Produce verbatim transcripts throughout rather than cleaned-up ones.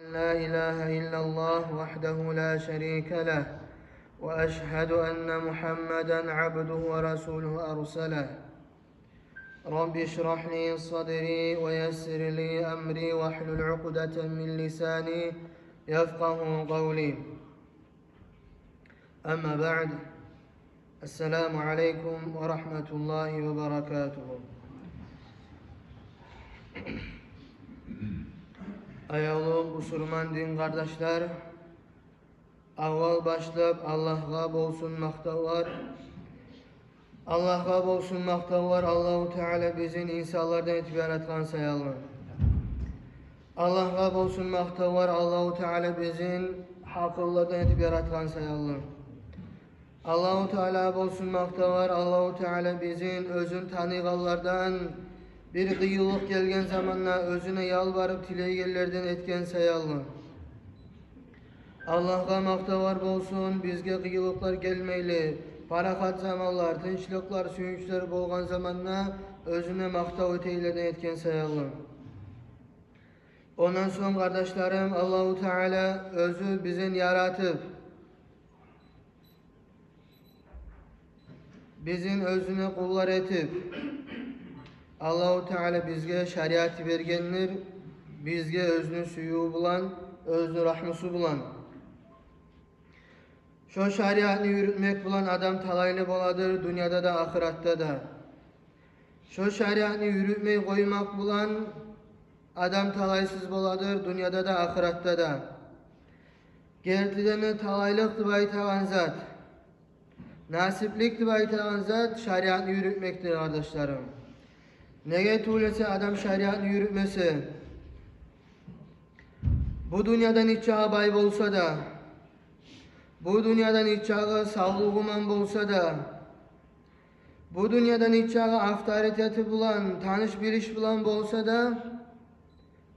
لا إله إلا الله وحده لا شريك له، وأشهد أن محمدا عبده ورسوله أرسله. رب اشرح لي صدري ويسر لي أمري واحلل عقدة من لساني يفقه قولي. أما بعد. السلام عليكم ورحمة الله وبركاته. Аявлу бусурман дин къардашлар, аввал башлап Аллагьгъа болсун макътавлар. Аллагьгъа болсун макътавлар, Аллагьу Таала бизин инсанлардан этип яратгъан саялы. Аллагьгъа болсун макътавлар, Аллагьу Таала бизин гьакъыллардан этип яратгъан саялы. Аллагьу Таалагъа болсун макътавлар, Аллагьу Таала бизин оьзюн таныйгъанлардан, бир къыйынлыкъ гелген заманда оьзюне ялбарып тилейгенлерден этген саялы. Аллагьгъа макътавлар болсун, бизге къыйынлыкълар гелмейли, парахат заманлар, тынчлыкълар, сююнчлер болгъан заманда оьзюне макътав этегенлерден этген саялы. Ондан сонг, къардашларым, Аллагьу Таала оьзю бизин яратып, бизин оьзюне къуллар этип, Аллагьу Таала бизге шариат бергендир, бизге оьзюню сюювю булан, оьзюню рагьмусу булан. Шо шариатны юрютмек булан адам талайлы боладыр дюньяда да, ахыратда да. Шо шариатны юрютмей къоймакъ булан адам талайсыз боладыр дюньяда да, ахыратда да. Гертиден де, талайлыкъ деп айтагъан зат, насиплик деп айтагъан зат шариатны юрютмекдир, къардашларым. Неге тюгюл эсе, адам шариатны юрютмесе, бу дюньяда нечакъы бай болса да, бу дюньяда нечакъы савлугъу ман болса да, бу дюньяда нечакъы авторитети булан, таныш-билиш булан болса да,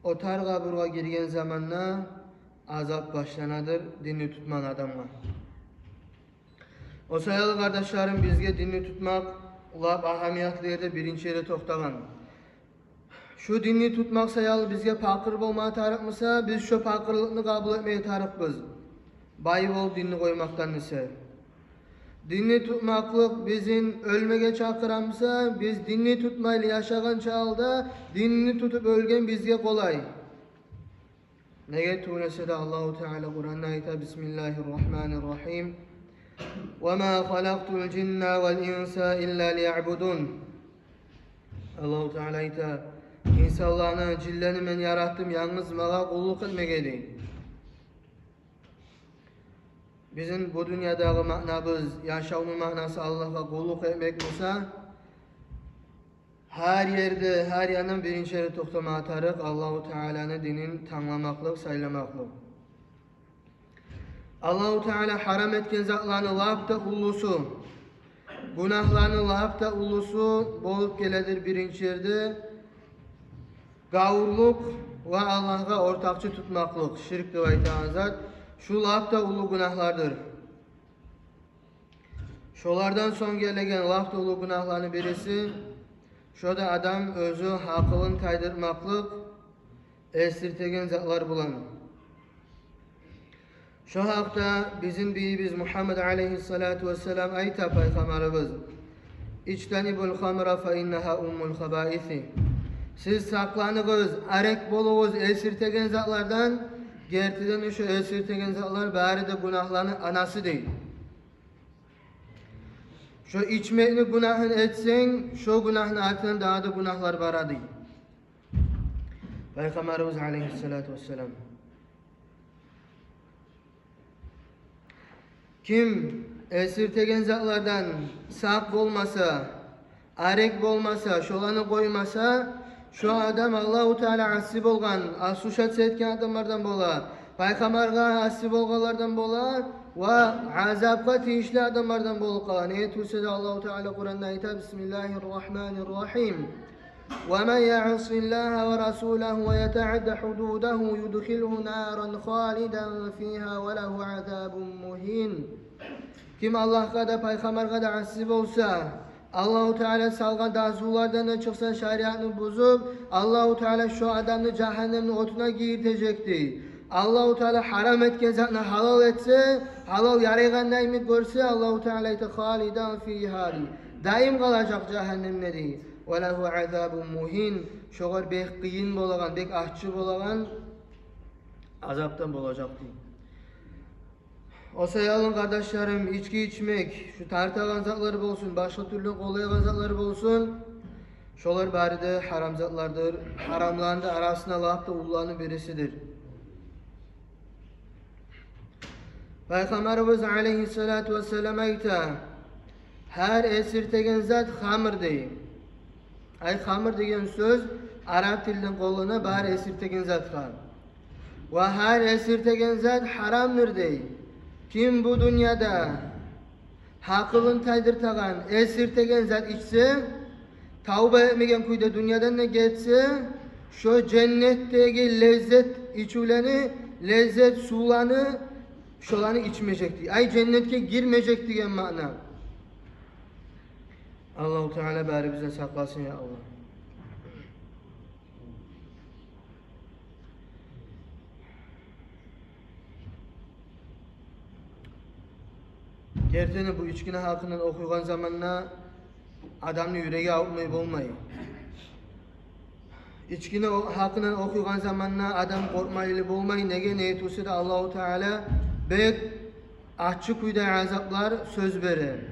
о тар къабургъа гирген заманда азап башланадыр динни тутмагъан адамгъа. О саялы, къардашларым, бизге динни тутмакъ лап агьамиятлы ерде, биринчи ерде токътагъан. Шу динни тутмакъ саялы бизге пакъыр болма тарыкъ буса, биз шо пакъырлыкъны къабул этмеге тарыкъбыз, бай болуп динни къоймакъдан эсе. Динни тутмакълыкъ бизин оьлмеге чакъыра буса, биз динни тутмайлы яшагъан чагъы да динни тутуп оьлген бизге къолай. Неге тюгюл эсе де, Аллагьу Таала Къуранда айта: بسم الله الرحمن الرحيم. وما خلقت الجن والإنس إلا ليعبدون. Аллагьу Таала айта: инсанланы, жинлени мен яратдым янгыз магъа къуллукъ этмеге, дей. Бизин бу дюньядагъы маънабыз, яшавну маънасы Аллагьгъа къуллукъ этмек буса, гьар ерде, гьар яндан биринчи ерде токътамагъа тарыкъ Аллагьу Тааланы динин тангламакълыкъ, сайламакълыкъ. Аллагьу Таала гьарам этген затланы лап да уллусу, гюнагьланы лап да уллусу болуп геледир биринчи ерде гавурлукъ ва Аллагьгъа ортакъчы тутмакълыкъ, ширк деп айтагъан зат, шу лап да уллу гюнагьлардыр. Шолардан сонг гелеген лап да уллу гюнагьланы бириси, шо да адам оьзю гьакъылын тайдыртмакълыкъ эсиртеген затлар булан. Шо гьакъда бизин бийибиз Мугьаммад алейгьиссалату вассалам айта, пайхаммарыбыз: اجتنبوا الخمر فإنها أم الخبائث. Сиз сакъланыгъыз, арек болугъуз эсиртеген затлардан, гертиден де шо эсиртеген затлар бары да гюнагьланы анасы, дей. Шо ичмекни гюнагьын этсенг, шо гюнагьны артындан дагъы да гюнагьлар бара, дей пайхаммарыбыз алейгьиссалату вассалам. Ким эсиртеген затлардан сакъ болмаса, арек болмаса, шоланы къоймаса, шо адам Аллагьу Таала аси болгъан, ослушаться этген адамлардан бола, пайхаммаргъа аси болгъанлардан бола ва азапгъа тийишли адамлардан болуп къала. Неге тюгюл эсе де, Аллагьу Таала Къуранда айта: بسم الله الرحمن الرحيم. ومن يعص الله ورسوله ويتعد حدوده يدخله نارا خالدا فيها وله عذاب مهين. Ким Аллагьгъа да, пайхаммаргъа да аси болса, Аллагьу Таала салгъан дазулардан да чыкъса, шариатны бузуп, Аллагьу Таала шо адамны жагьаннемни отуна гийиртежекдир. Аллагьу Таала гьарам этген затны гьалал этсе, гьалал ярайгъанда йимик гёрсе, Аллагьу Таала айта: «Халидан фигьа», – дей. Даим къалажакъ жагьаннемде, дей. «Ва лагьу азабун мугьин», шогъар бек къыйын болагъан, бек аччы болагъан азапдан болажакъ, дей. О саялы, къардашларым, ички ичмек, шу тартагъан затлар болсун, башгъа тюрлю къоллайгъан затлар болсун, шолар бары да гьарам затлардыр, гьарамланы да арасында лап да уллуланы бирисидир. Пайхаммарыбыз алейгьиссалату вассалам айта: «Гьар эсиртеген зат хамыр», – дей. Ай, хамыр деген сёз араб тилде къоллана бар эсиртеген затгъа. «Ва гьар эсиртеген зат гьарамдыр», – дей. Ким бу дюньяда гьакъылын тайдыртагъан эсиртеген зат ичсе, тавба этмеген кюйде дюньядан да гетсе, шо женнетдеги леззет ичивлени, леззет сувланы, шоланы ичмежек, дей. Ай, женнетге гирмежек деген маъна. Аллагьу Таала барыбызны сакъласын, я Аллагь. Гертиден бу ичкини гьакъындан охуйгъан заманда адамны юреги авуртмай болмай. Ичкини о-, гьакъындан охуйгъан заманда адам къоркъмайлы болмай, неге, неге тюгюл де Аллагьу Таала бек аччы кюйде азаплар сёз бере.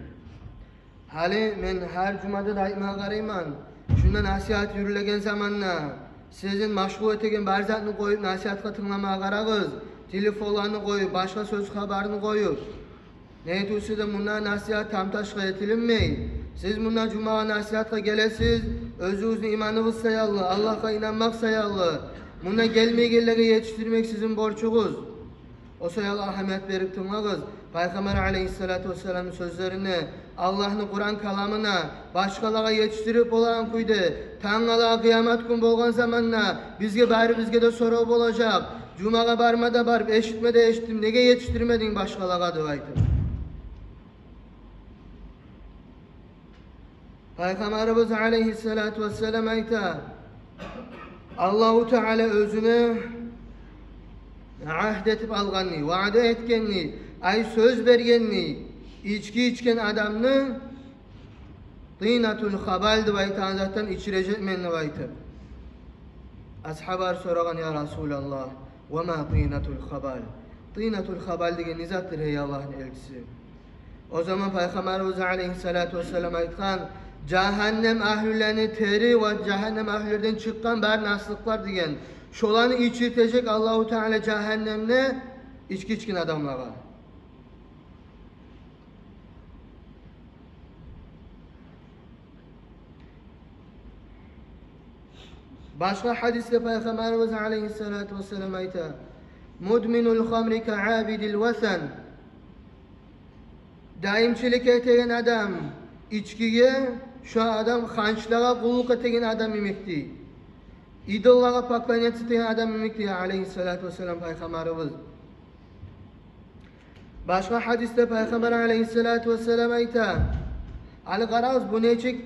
Гьали мен гьар жумада да айтмагъа къарайман, шунда насигьат юрюлеген заманда сизин машгъул этеген бар затны къоюп, насигьатгъа тынгламагъа къарагъыз. Телефонланы къоюп, башгъа сёз хабарны къоюп. Неге тюгюл де мунда насигьат тамташгъа этилинмей. Сиз мунда жумагъа насигьатгъа гелесиз, оьзюгюзню иманыгъыз саялы, Аллагьгъа инанмакъ саялы. Мунда гелмейгенлеге етишдирмек сизин борчугъуз. О саялы агьамият берип тынглагъыз Пайхаммар алейгьиссалату вассаламны сёзлерине, Аллагьны Къуран каламына, башгъалагъа етишдирип болагъан кюйде, тангала къыямат гюн болгъан заманда бизге, барыбызгъа да сорав болажакъ. Жумагъа барма да барып, эшитме де эшитдим, неге етишдирмединг башгъалагъа деп айтып. Пайхаммарыбыз алейгьиссалату вассалам айта: Аллагьу Таала оьзюне агьд этип алгъанны, ваъда этгенни, ай, сёз бергенни, ички ичген адамны тинатул хабал деп айтагъан затдан ичирежекмен деп айтып. Асгьаблар сорагъан: «Я Расулаллагь, ва ма тинатул хабал?» Тинатул хабал деген не затдыр, гьей Аллагьны элчиси? О заман Пайхаммарыбыз алейгьиссалату вассалам айтгъан: «Жагьаннем агьлюлени тери ва жагьаннем агьлюлерден чыкъгъан бар наслыкълар», – деген. Шоланы ичиртежек Аллагьу Таала жагьаннемде ички ичген адамлагъа. Башгъа гьадисде Пайхаммарыбыз алейгьиссалату вассалам айта: «Мудминул хамри ка абидил васан». Даимчилик этеген адам ичкиге, шо адам ханчлагъа къуллукъ этеген адам йимикди. Идоллагъа поклонение этеген адам йимикди, алейгьиссалату вассалам, Пайхаммарыбыз. Башгъа гьадисде Пайхаммар алейгьиссалату вассалам айта: «Гьали къарагъыз, бу нечик,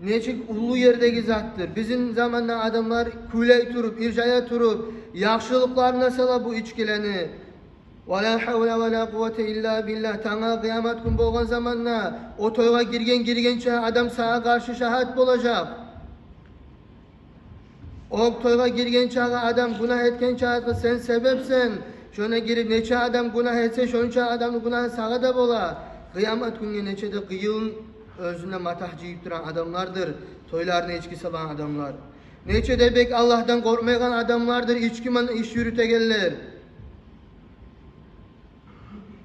нечик уллу ердеги затдыр. Бизин заманда адамлар кюйлей туруп, иржая туруп, яхшылыкъларына сала бу ичкилени. Ва ла гьавла ва ла къуввата илла биллягь. Тангала къыямат гюн болгъан заманда о тойгъа гирген гиргенче адам сагъа къаршы шагьат болажакъ. О тойгъа гирген чагъы адам, гюнагь этген чагъы сен себепсен. Шонда гирип, нече адам гюнагь этсе, шонча адамны гюнагьы сагъа да бола. Къыямат гюнге нече де къыйын, оьзюне матагь жыйып турагъан адамлардыр тойларына ички салагъан адамлар. Нече де бек Аллагьдан къоркъмайгъан адамлардыр ички ман иш юрютегенлер.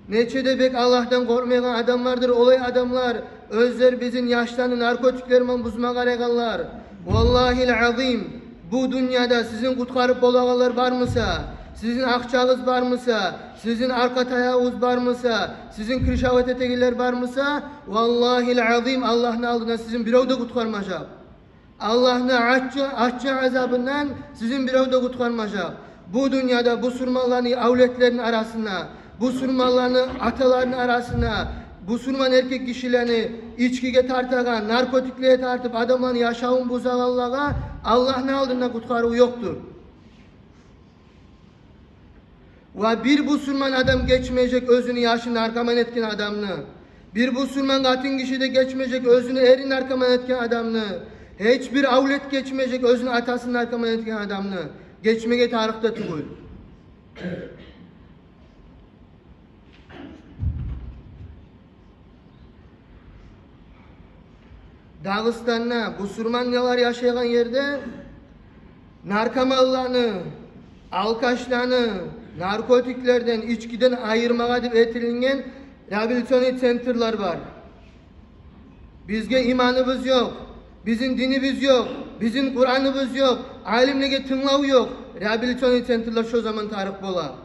Нече де бек Аллагьдан къоркъмайгъан адамлардыр олай адамлар, оьзлер бизин яшланы наркотиклер ман бузма къарайгъанлар. Валлагьил азим, бу дюньяда сизин къутгъарып болагъанлар бармыса, сизин акъчагъыз бармыса, сизин аркъа таягъыгъыз бармыса, сизин крышавать этегенлер бармыса, валлагьил азим, Аллагьны алдында сизин бирев де къутгъармажакъ. Аллагьны аччы, аччы азабындан сизин бирев де къутгъармажакъ. Бу дюньяда бусурманланы авлетлерини арасына, бусурманланы аталарыны арасына, бусурман эркек гишилени ичкиге тартагъан, наркотиклеге тартып, адамланы яшавун бузагъанлагъа Аллагьны алдында къутгъарыв ёкъдур. Ва бир бусурман адам гечмежек оьзюню яшын наркоман этген адамны. Бир бусурман къатын гиши де гечмежек оьзюню эрин наркоман этген адамны. Гьеч бир авлет гечмежек оьзюню атасын наркоман этген адамны. Гечмеге тарыкъ да тюгюл. Дагъыстанда, бусурманлар яшайгъан ерде наркоманланы, алкашланы, наркотиклерден, ичкиден айырмагъа деп этилинген реабилитационный центрлер бар. Бизге иманыбыз ёкъ, бизин динибиз ёкъ, бизин Къураныбыз ёкъ, алимлеге тынглав ёкъ. Реабилитационный центрлер шо заман тарыкъ бола.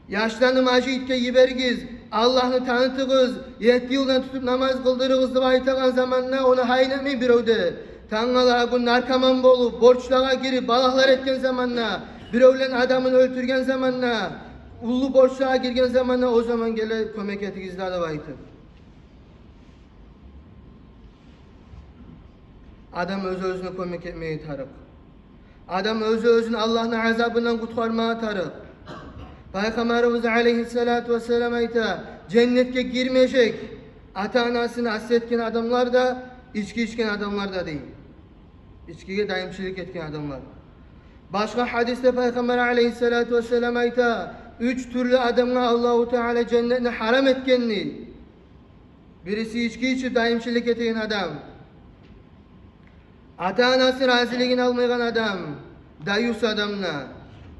Яшланы межитге йиберигиз, Аллагьны танытыгъыз, етти йылдан тутуп намаз къылдырыгъыз деп айтагъан заманда, ону гьайын этмей бирев де. Тангала гюн наркоман болуп, борчлагъа гирип, балагьлар этген заманда, биревлени адамын оьлтюрген заманда, уллу борчлагъа гирген заманда, о заман геле кёмек этигиз де деп айтып. Адам оьз-оьзюне кёмек этмеге тарыкъ. Адам оьз-оьзюн Аллагьны азабындан къутгъармагъа тарыкъ. Пайхаммарыбыз алейгьиссалату вассалам айта: «Женнетге гирмежек ата-анасын асий этген адамлар да, ички ичген адамлар да», — дей. Ичкиге даимчилик этген адамлар. Башгъа гьадисде Пайхаммар алейгьиссалату вассалам айта: «Уьч тюрлю адамгъа Аллагьу Таала женнетни гьарам этген», — дей. Бириси — ички ичип даимчилик этеген адам, ата-анасы разилигин алмайгъан адам, даюс адамны.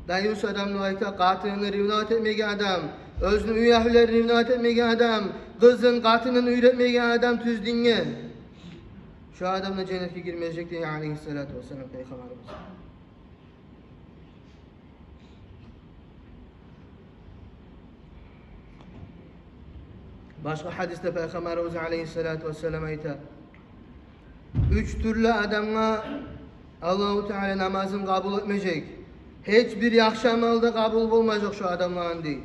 Даюс адамны айта: къатынын ревновать этмейген адам, оьзюню уьягьлюлерин ревновать этмейген адам, къызын, къатынын уьйретмейген адам тюз динге. Шо адам да женнетге гирмежек дей алейгьиссалату вассалам Пайхаммарыбыз. Башгъа гьадисде Пайхаммарыбыз алейгьиссалату вассалам айта: «Уьч тюрлю адамгъа Аллагьу Таала намазын къабул этмежек. Гьеч бир яхшы амал да къабул болмажакъ шо адамланы», — дей.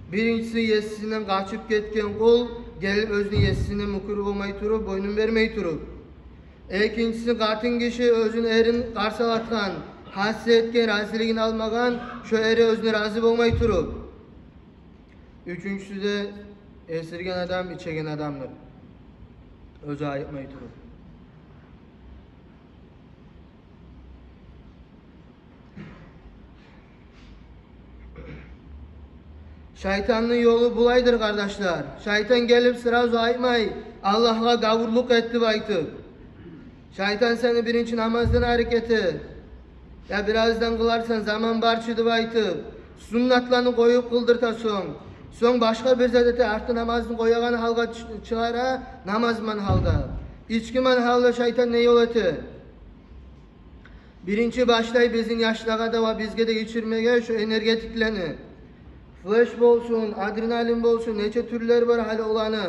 Биринчиси — есисинден къачып гетген къул, гелип оьзюню есисине мюкюр болмай туруп, бойнун бермей туруп. Экинчиси — къатын гиши оьзюню эрин къарсалатгъан, гьасси этген, разилигин алмагъан, шо эри оьзюне рази болмай туруп. Уьчюнчюсю де эсирген адам, ичеген адамдыр, оьзю айыкъмай туруп. Шайтанны ёлу булайдыр, къардашлар. Шайтан гелип сразу айтмай: «Аллагьгъа гавурлукъ эт», — деп айтып. Шайтан сени биринчи намаздан арек эте. «Я, бираздан къыларсан, заман бар чы», — деп айтып, суннатланы къоюп къылдырта сонг. Сонг башгъа бир зат эте, арты намазны къоягъан гьалгъа чы-, чыгъара, намазман гьалда. Ичкиман гьалда шайтан не ёл эте? Биринчи башлай бизин яшлагъа да ва бизге де ичирмеге шо энергетиклени. Флеш болсун, адреналин болсун, нече тюрлери бар гьали оланы.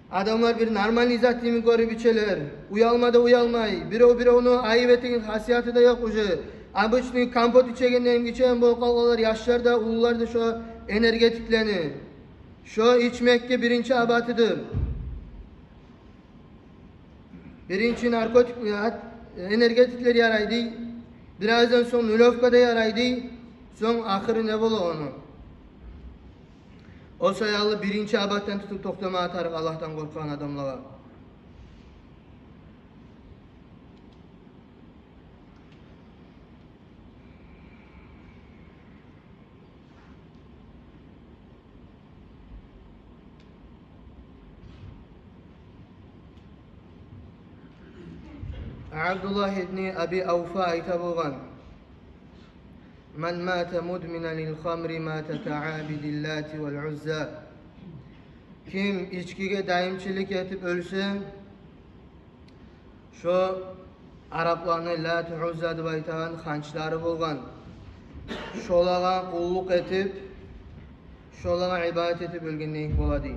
Адамлар бир нормальный зат йимик гёрюп ичелер. Уялма да уялмай. Бирев биревню айып этеген хасияты да ёкъ уже. Обычный компот ичегенде йимик ичеген болуп къалгъанлар, яшлар да, уллулар да шо энергетиклени. Шо ичмекге биринчи абатыдыр. Биринчи наркотик, энергетиклер ярай дей, бираздан сонг нулевка да ярай дей, сонг ахыры не бола ону? О саялы биринчи абатдан тутуп токътамагъа тарыкъ Аллагьдан къоркъагъан адамлагъа. Абдуллагь ибни Аби Авфа айта болгъан: «Ман мата мудминан лил хамри мата каабиди ллати вал Узза». Ким ичкиге даимчилик этип оьлсе, шо арапланы Лат, Узза деп айтагъан ханчлары болгъан, шолагъа къуллукъ этип, шолагъа ибадат этип оьлгендей бола дей.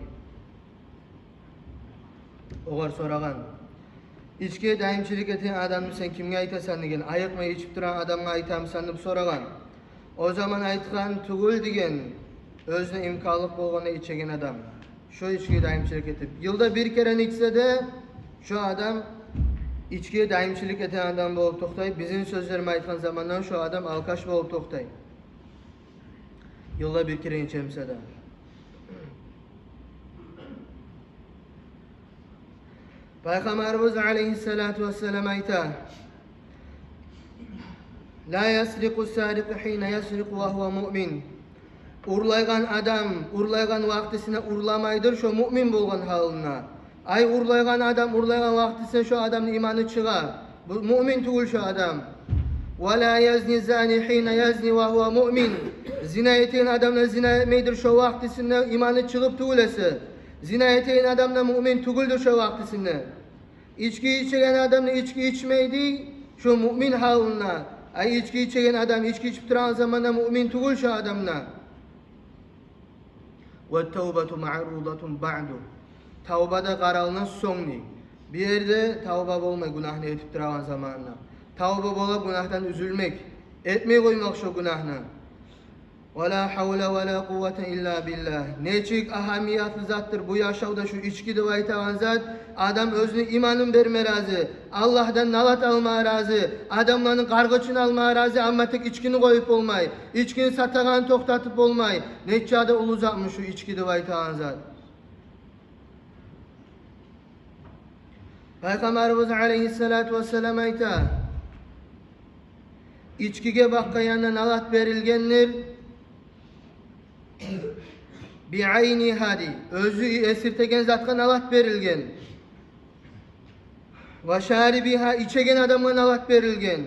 Огъар сорагъан: «Ичкиге даимчилик этеген адамны сен кимге айтасан?» — деген. «Айыкъмай ичип турагъан адамгъа айтамысан?» — деп сорагъан. О заман айтгъан: «Тюгюл, — деген, — оьзюне имканлыкъ болгъанда ичеген адам, шо ичкиге даимчилик этип, йылда бир керен ичсе де, шо адам Ичкиге даимчилик этеген адам болуп токътай, бизин сёзлер мен айтгъан заманда шо адам алкаш болуп токътай. Йылда бир керен иче буса да. Пайхаммарыбыз алейгьиссалату вассалам айта: «Ла ясрикъу сарикъу гьина ясрикъу ва гьува муъмин». Урлайгъан адам урлайгъан вакътисинде урламайдыр шо муъмин болгъан гьалында. Ай, урлайгъан адам урлайгъан вакътисинде шо адамны иманы чыгъа. Бу муъмин тюгюл шо адам. «Ва ла язни зани гьина язни ва гьува муъмин». Зина этеген адам да зина этмейдир шо вакътисинде иманы чыгъып тюгюл эсе. Зина этеген адам да муъмин тюгюлдюр шо вакътисинде. Ички ичеген адам да ички ичмейди шо муъмин гьалында. Ай, ички ичеген адам, ички ичип турагъан заманда муъмин тюгюл шо адам да. «Ва тавбату маърудатун баъду». Тавба да къаралына сонг дей. Бир ерде тавба болмай гюнагьны этип турагъан заманда. Тавба бола гюнагьдан уьзюлмек, этмей къоймакъ шо гюнагьны. «Ва ла гьавла ва ла къуввата илла биллагь». Нечик агьамиятлы затдыр бу яшавда шу ички деп айтагъан зат. Адам оьзюню иманын берме рази, Аллагьдан налат алма рази, адамланы къаргъышын алма рази, амма тек ичкини къоюп болмай, ичкини сатагъанны токътатып болмай. Нече де уллу затмы шу ички деп айтагъан зат. Пайхаммарыбыз алейгьиссалату вассалам айта: «Ичкиге бакъгъан янда налат берилгендир. Би айнигьа», дей. Оьзю эсиртеген затгъа налат берилген. «Ва шарибигьа», ичеген адамгъа налат берилген.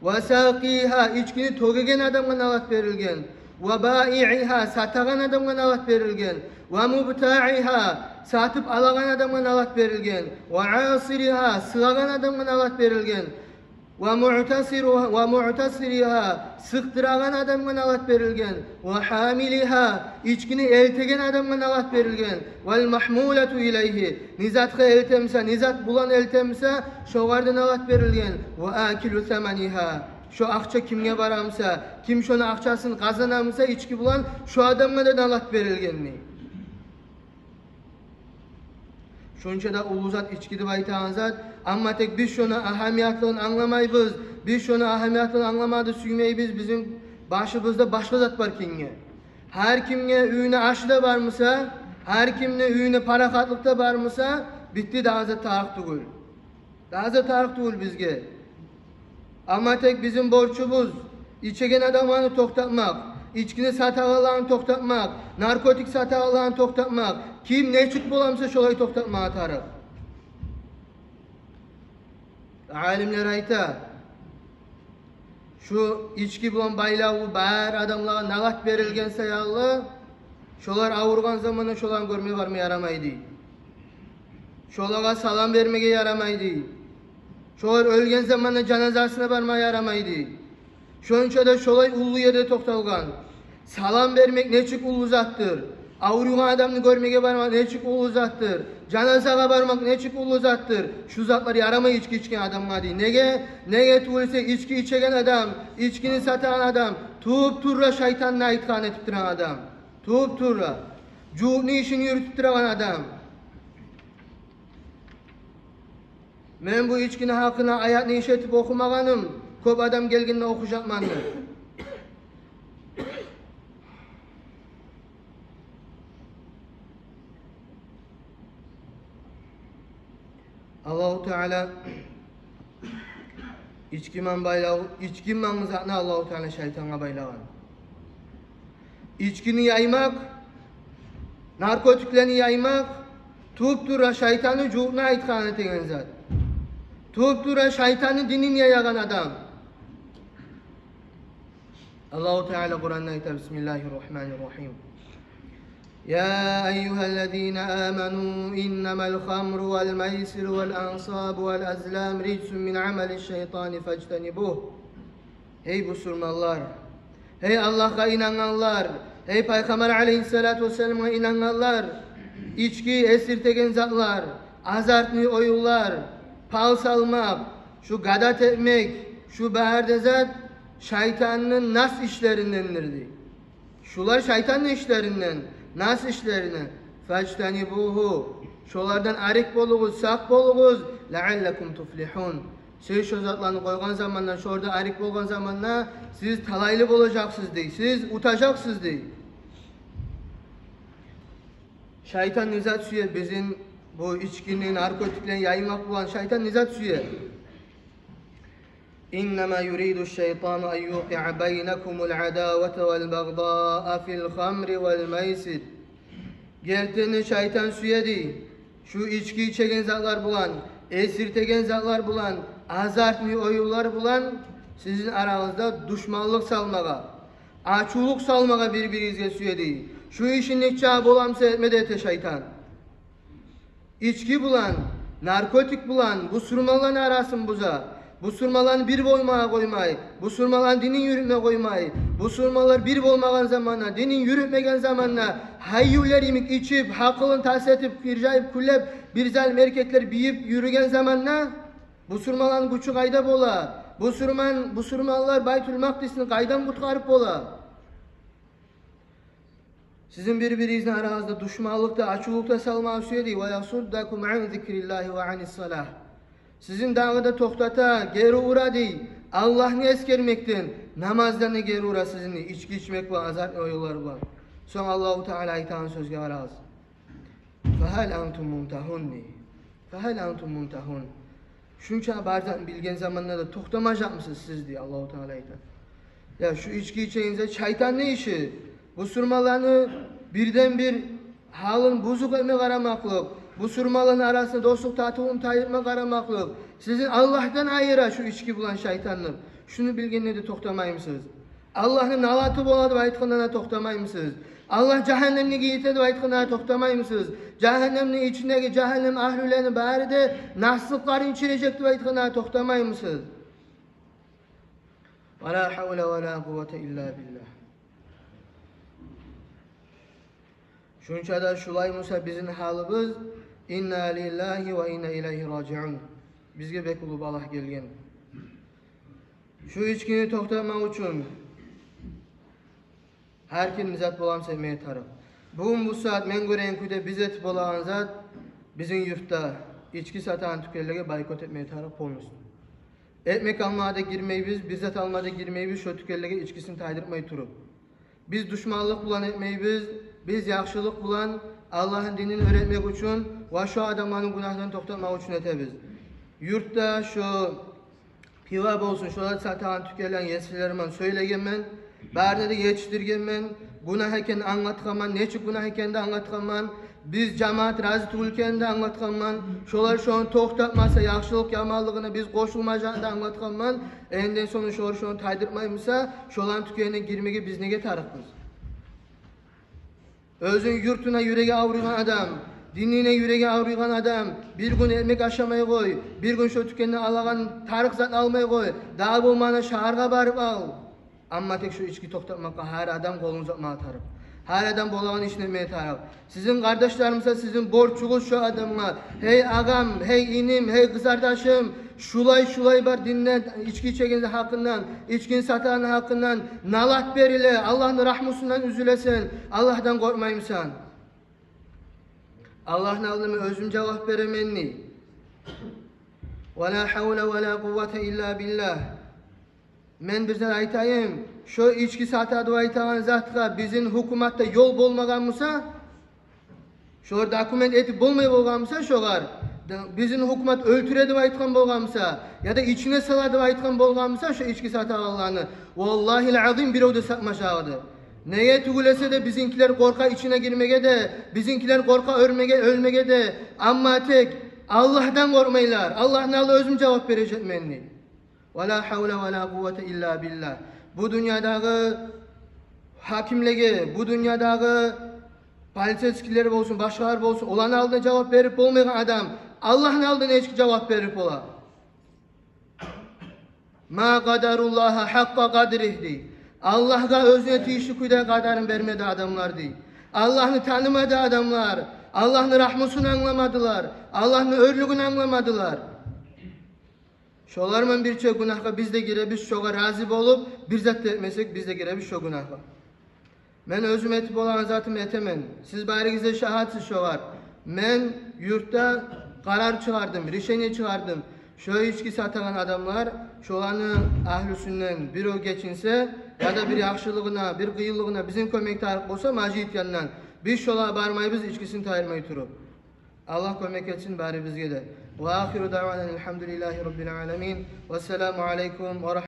«Ва сакъигьа», ичкини тёгеген адамгъа налат берилген. «Ва баигьигьа», сатагъан адамгъа налат берилген. «Ва мубтаигьа», сатып алагъан адамгъа налат берилген. «Ва асиригьа», сыгъагъан адамгъа налат берилген. «Ва муътасиру-, ва муътасиригьа», сыкъдырагъан адамгъа налат берилген. «Ва гьамилигьа», ичкини элтеген адамгъа налат берилген. «Вал магьмулату илайгьи», не затгъа элтемсе, не зат булан элтемсе, шогъар да налат берилген. «Ва акилу саманигьа», шо акъча кимге барамса, ким шону акъчасын къазанамса ички булан, шо адамгъа да налат берилген дей. Шунча да уллу зат ички деп айтагъан зат. Амма тек биз шону агьамиятлыгъын англамайбыз. Биз шону агьамиятлыгъын англамагъа да сюймейбиз. Бизин башыбызда башгъа зат бар экенге. Гьар кимге уьюнде ашы да бармыса, гьар кимни уьюнде парахатлыкъ да бармыса, битди, дагъы зат тарыкъ тюгюл. Дагъы зат тарыкъ тюгюл бизге. Амма тек бизин борчубуз ичеген адамланы токътатмакъ, ичкини сатагъанланы токътатмакъ, наркотик сатагъанланы токътатмакъ. Ким нечик боламса, шолай токътатмагъа тарыкъ. Алимлер айта, шу ички булан байлавлу бар адамлагъа налат берилген саялы, шолар авругъан заманда шоланы гёрме барма ярамай дей. Шолагъа салам бермеге ярамай дей. Шолар оьлген заманда жаназасына барма ярамай дей. Шонча да шолай уллу ерде токъталгъан. Салам бермек нечик уллу затдыр. Авругъан адамны гёрмеге бармакъ нечик уллу затдыр. Жаназагъа бармакъ нечик уллу затдыр. Шу затлар ярамай ички ичген адамгъа дей. Неге? Неге тюгюл эсе ички ичеген адам, ичкини сатагъан адам туп-тувра шайтанны айтгъанын этип турагъан адам. Туп-тувра жугьутну ишин юрютюп турагъан адам. Мен бу ичкини гьакъына аятны иш этип охумагъаным, кёп адам гелгенде охужакъман деп. Аллагьу Таала ички булан байлав, ички булан затны Аллагьу Таала шайтангъа байлагъан. Ичкини яймакъ, наркотиклени яймакъ туп-тувра шайтанны жугьутну айтгъанын этеген зат. Туп-тувра шайтанны динин яягъан адам. Аллагьу Таала Къуранда айта: «Бисмиллагьи ррагьмани ррагьим. Я айюгьаллазина аману, иннамал хамру вал майсиру вал ансабу вал азламу риджсун мин амали шшайтани фажтанибугь». Гьей бусурманлар, гьей Аллагьгъа инангъанлар, гьей Пайхаммар алейгьиссалату вассаламгъа инангъанлар, ички, эсиртеген затлар, азартный оюнлар, пал салмакъ, шу гадат этмек, шу бары да зат шайтанны нас ишлериндендир дей. Шулар шайтанны ишлеринден, нас ишлеринден. Фажтанибугьу. Шолардан арек болугъуз, сакъ болугъуз. لعلكم تفلحون. Сиз шо затланы къойгъан заманда, шо ерде арек болгъан заманда сиз талайлы болажакъсыз дей, сиз утажакъсыз дей. Шайтан не зат сюе? Бизин бу ичкини, наркотиклени яймакъ булан шайтан не зат сюе? إنما يريد الشيطان أن يوقع بينكم العداوة والبغضاء في الخمر والميسر. Гертиден шайтан сюе дей, шу ички ичеген затлар булан, эсиртеген затлар булан, азартный оюнлар булан сизин арагъызда душманлыкъ салмагъа, ачувлукъ салмагъа бир-биригизге сюе дей. Шу ишин нечакъы боламса этме де эте шайтан. Ички булан, наркотик булан бусурманланы арасын буза, бусурманланы бир болмагъа къоймай, бусурманланы динин юрютме къоймай, бусурманлар бир болмагъан заманда, динин юрютмеген заманда, гьайюллер йимик ичип, гьакъылын тас этип, иржайып, кюлеп, бир залим эркеклер бийип юрюген заманда, бусурманланы гючю къайда бола? Бусурман, бусурманлар Байтул Макъдисни къайдан къутгъарып бола? Сизин бир-биригизни арагъызда душманлыкъ да, ачувлукъ да салмагъа сюе дей. ويصدكم عن ذكر الله وعن الصلاة. Сизин дагъы да токътата, гери ура дей Аллагьны эсгермекден, намаздан да гери ура сизин ички ичмек булан, азартный оюнлар булан. Сонг Аллагьу Таала айтагъан сёзге къарагъыз. فهل أنتم منتهون дей. فهل أنتم منتهون. Шунча бар затны билген заманда да токътамажакъмысыз сиз дей Аллагьу Таала айта. Я шу ички ичеген зат шайтанны иши. Бусурманланы бирден-бир гьалын бузукъ этме къарамакълыкъ, бусурманланы арасында дослукъ, татывлукъну тайдырма къарамакълыкъ сизин Аллагьдан айыра шу ички булан шайтанны. Шуну билгенде де токътамаймысыз? Аллагьны налаты бола деп айтгъанда да токътамаймысыз? Аллагь жагьаннемге гийирте деп айтгъанда да токътамаймысыз? Жагьаннемни ичиндеги жагьаннем агьлюлени бары да наслыкъларын ичирежек деп айтгъанда да токътамаймысыз? ولا حول ولا قوة إلا بالله. Шунча да шулай буса бизин гьалыбыз, إنا لله وإنا إليه راجعون. Бизге бек уллу балагь гелген. Шу ичкини токътатмакъ учун гьар ким не зат боламса этмеге тарыкъ. Бугюн бу сагьат мен гёреген кюйде биз этип болагъан зат, бизин юртда ички сатагъан тюкенлеге бойкот этмеге тарыкъ полностью. Экмек алмагъа да гирмейбиз, бир зат алмагъа да гирмейбиз, шо тюкенлеге ичкисин тайдыртмай туруп. Биз душманлыкъ булан этмейбиз, биз яхшылыкъ булан, Аллагьны динин уьйретмек учун ва шо адамланы гюнагьдан токътатмакъ учун этебиз. Юртда шо пиво болсун, шолар сатагъан тюкенлени есилери булан сёйлегенмен, барына да етишдиргенмен, гюнагь экенин англатгъанман, нечик гюнагь экенин де англатгъанман, биз, жамаат, рази тюгюл экенин де англатгъанман. Шолар шону токътатмаса, яхшылыкъ яманлыгъына биз къошулмажагъын да англатгъанман. Энден сонг шолар шону тайдыртмай буса, шоланы тюкенине гирмеге биз неге тарыкъбыз? Оьзюню юртуна юреги авруйгъан адам, динине юреги авруйгъан адам, бир гюн экмек ашамай къой, бир гюн шо тюкенден алагъан тарыкъ затны алмай къой, дагъы болмагъанда шагьаргъа барып ал. Амма тек шо ички токътатмакъгъа гьар адам къолун узатмагъа тарыкъ. Гьар адам болагъан ишни этмеге тарыкъ. Сизин къардашларым буса, сизин борчугъуз шо адамгъа: гьей агъам, гьей иним, гьей къызардашым, шулай-шулай бар динде ички ичегенни гьакъындан, ичкини сатагъанны гьакъындан налат бериле, Аллагьны рагьмусундан уьзюлесен, Аллагьдан къоркъмаймысан? Аллагьны алдында мен оьзюм жавап беремен дей. ولا حول ولا قوة إلا بالله. Мен бир зат айтайым, шо ички сата деп айтагъан затгъа бизин гьукуматда ёл болмагъан буса, шолар документ этип болмай болгъан буса шогъар, да-, бизин гьукумат оьлтюре деп айтгъан болгъан буса, яда ичине сала деп айтгъан болгъан буса шо ички сатагъанланы, валлагьил азим, бирев де сатмажакъ эди. Неге тюгюл эсе де, бизинкилер къоркъа ичине гирмеге де, бизинкилер къоркъа оьлмеге, оьлмеге де, амма тек Аллагьдан къоркъмайлар. Аллагьны алдында оьзюм жавап бережекмен дей. ولا حول ولا قوة إلا بالله. Бу дюньядагъы гьакимлеге, бу дюньядагъы полицейскийлер болсун, башгъалар болсун, оланы алдында жавап берип болмайгъан адам Аллагьны алдында нечик жавап берип бола? ما قدروا الله حق قدره дей. Аллагьгъа оьзюне тийишли кюйде къадарын бермеди адамлар дей. Аллагьны танымады адамлар. Аллагьны рагьмусун англамадылар. Аллагьны оьрлюгюн англамадылар. Шоларман бирче гюнагьгъа биз де гиребиз, шогъар рази болуп, бир зат да этмесек, биз де гиребиз шо гюнагьгъа. Мен оьзюм этип болагъан затымны этемен. Сиз баригиз де шагьатсыз шогъар. Мен юртда къарар чыгъардым, решение чыгъардым. Шо ички сатагъан адамлар, шоланы агьлюсюнден бирев гечинсе, яда бир яхшылыгъына, бир къыйынлыгъына бизин кёмек тарыкъ болса, межит янындан, биз шолагъа бармайбыз, ичкисин тайдырмай туруп. Аллагь кёмек этсин барибизге де. Ва ахиру даъвана алхамдулиллагьи раббил аламин. Вассаламу алайкум ва